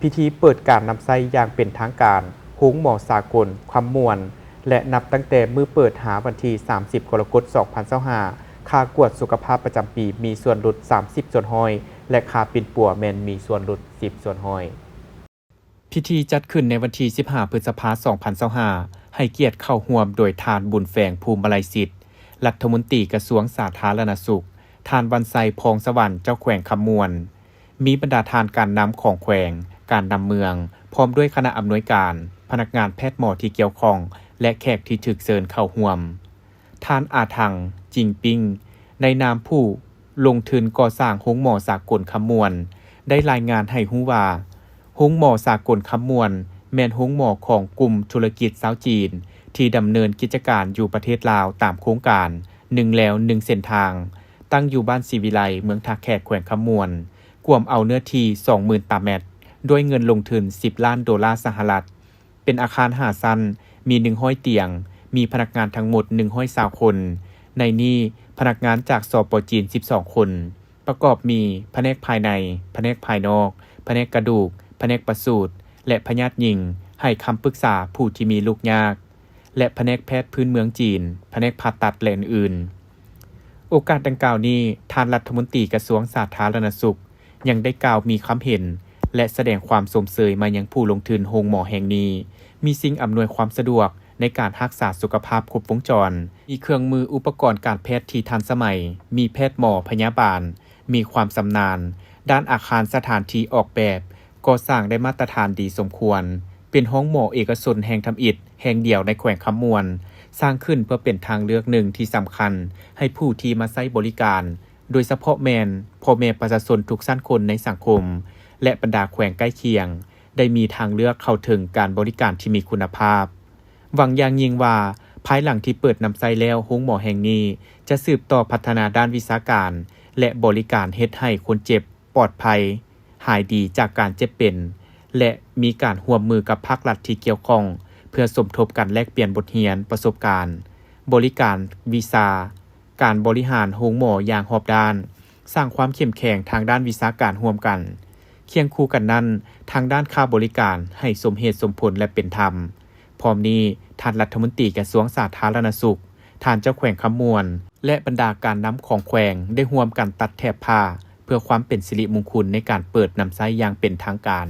ພິທີເປີດການນຳໃຊ້ຢ່າງເປັນທາງການ ໂຮງໝໍສາກົນຄຳມ່ວນ ແລະ ນັບຕັ້ງແຕ່ມື້ເປີດຫາວັນທີສາມສິບ ກໍລະກົດ ສອງພັນຊາວຫ້າ ຄ່າກວດສຸຂະພາບປະຈຳປີມີສ່ວນຫຼຸດສາມສິບສ່ວນຮ້ອຍ ແລະ ຄ່າປິ່ນປົວແມ່ນມີສ່ວນຫຼຸດສິບສ່ວນຮ້ອຍ. ພິທີຈັດຂຶ້ນໃນວັນທີສິບຫ້າ ພຶດສະພາ ສອງພັນຊາວຫ້າ ໃຫ້ກຽດເຂົ້າຮ່ວມໂດຍທ່ານ ບຸນແຝງ ພູມມະໄລສິດ ລັດຖະມົນຕີກະຊວງສາທາລະນະສຸກ, ທ່ານ ວັນໄຊ ພອງສະຫວັນ ເຈົ້າແຂວງຄຳມ່ວນ, ມີບັນດາທ່ານການນຳຂອງແຂວງ, ການນຳເມືອງ, ພ້ອມດ້ວຍຄະນະອຳນວຍການ, ພະນັກງານແພດໝໍທີ່ກ່ຽວຂ້ອງ ແລະ ແຂກທີ່ຖືກເຊີນເຂົ້າຮ່ວມ. ທ່ານ ອາທັງ ຈິງປິງ ໃນນາມຜູ້ລົງທຶນກໍ່ສ້າງໂຮງໝໍສາກົນຄຳມ່ວນ ໄດ້ລາຍງານໃຫ້ຮູ້ວ່າ, ໂຮງໝໍສາກົນຄຳມ່ວນ ແມ່ນໂຮງໝໍຂອງກຸ່ມທຸລະກິດຊາວຈີນ ທີ່ດຳເນີນກິດຈະການຢູ່ປະເທດລາວຕາມໂຄງການ ໜຶ່ງແລວໜຶ່ງເສັ້ນທາງ, ຕັ້ງຢູ່ບ້ານສີວິໄລ, ເມືອງທ່າແຂກ, ແຂວງຄຳມ່ວນ, ກວມເອົາເນື້ອທີ່ສອງໝື່ນຕາແມັດ, ດ້ວຍເງິນລົງທຶນສິບລ້ານໂດລາສະຫະລັດ. ເປັນອາຄານຫ້າຊັ້ນ, ມີໜຶ່ງຮ້ອຍຕຽງ, ມີພະນັກງານທັງໝົດໜຶ່ງຮ້ອຍຊາວຄົນ, ໃນນີ້ພະນັກງານຈາກ ສປ ຈີນ ສິບສອງຄົນ, ປະກອບມີພະແນກພາຍໃນ, ພະແນກພາຍນອກ, ພະແນກກະດູກ, ພະແນກປະສູດ ແລະ ພະຍາດຍິງ, ໃຫ້ຄຳປຶກສາຜູ້ທີ່ມີລູກຍາກ ແລະ ພະແນກແພດພື້ນເມືອງຈີນ, ພະແນກຜ່າຕັດ ແລະ ອື່ນໆ. ໂອກາດດັ່ງກ່າວນີ້, ທ່ານລັດຖະມົນຕີກະຊວງສາທາລະນະສຸກ ຍັງໄດ້ກ່າວມີຄຳເຫັນ ແລະ ສະແດງຄວາມຊົມເຊີຍມາຍັງຜູ້ລົງທຶນໂຮງໝໍແຫ່ງນີ້, ມີສິ່ງອຳນວຍຄວາມສະດວກໃນການຮັກສາສຸຂະພາບຄົບວົງຈອນ, ມີເຄື່ອງມືອຸປະກອນການແພດທີ່ທັນສະໄໝ, ມີແພດໝໍພະຍາບານ, ມີຄວາມຊຳນານ, ດ້ານອາຄານສະຖານທີ່ອອກແບບ, ກໍ່ສ້າງໄດ້ມາດຕະຖານດີສົມຄວນ, ເປັນໂຮງໝໍເອກະຊົນແຫ່ງທຳອິດແຫ່ງດຽວໃນແຂວງຄຳມ່ວນ, ສ້າງຂຶ້ນເພື່ອເປັນທາງເລືອກໜຶ່ງທີ່ສຳຄັນໃຫ້ຜູ້ທີ່ມາໃຊ້ບໍລິການ, ໂດຍສະເພາະແມ່ນພໍ່ແມ່ປະຊາຊົນທຸກຊັ້ນຄົນໃນສັງຄົມ ແລະ ບັນດາແຂວງໃກ້ຄຽງ ໄດ້ມີທາງເລືອກເຂົ້າເຖິງການບໍລິການທີ່ມີຄຸນນະພາບ. ຫວັງຢ່າງຍິ່ງວ່າ ພາຍຫຼັງທີ່ເປີດນຳໃຊ້ແລ້ວ, ໂຮງໝໍແຫ່ງນີ້ຈະສືບຕໍ່ພັດທະນາດ້ານວິຊາການ ແລະ ບໍລິການເຮັດໃຫ້ຄົນເຈັບ ປອດໄພ, ຫາຍດີຈາກການເຈັບເປັນ ແລະ ມີການຮ່ວມມືກັບພາກລັດທີ່ກ່ຽວຂ້ອງ ເພື່ອສົມທົບກັນແລກປ່ຽນບົດຮຽນ, ປະສົບການ, ບໍລິການ, ວິຊາ, ການບໍລິຫານໂຮງໝໍຢ່າງຮອບດ້ານ, ສ້າງຄວາມເຂັ້ມແຂງທາງດ້ານວິຊາການຮ່ວມກັນ. ຄຽງຄູ່ກັນນັ້ນ, ທາງດ້ານຄ່າບໍລິການໃຫ້ສົມເຫດສົມຜົນ ແລະ ເປັນທຳ. ພ້ອມນີ້, ທ່ານລັດຖະມົນຕີກະຊວງສາທາລະນະສຸກ, ທ່ານເຈົ້າແຂວງຄຳມ່ວນ ແລະ ບັນດາການນຳຂອງແຂວງໄດ້ຮ່ວມກັນຕັດແຖບຜ້າ ເພື່ອຄວາມເປັນສິລິມຸງຄຸນໃນການເປີດນຳໃຊ້ຢ່າງເປັນທາງການ.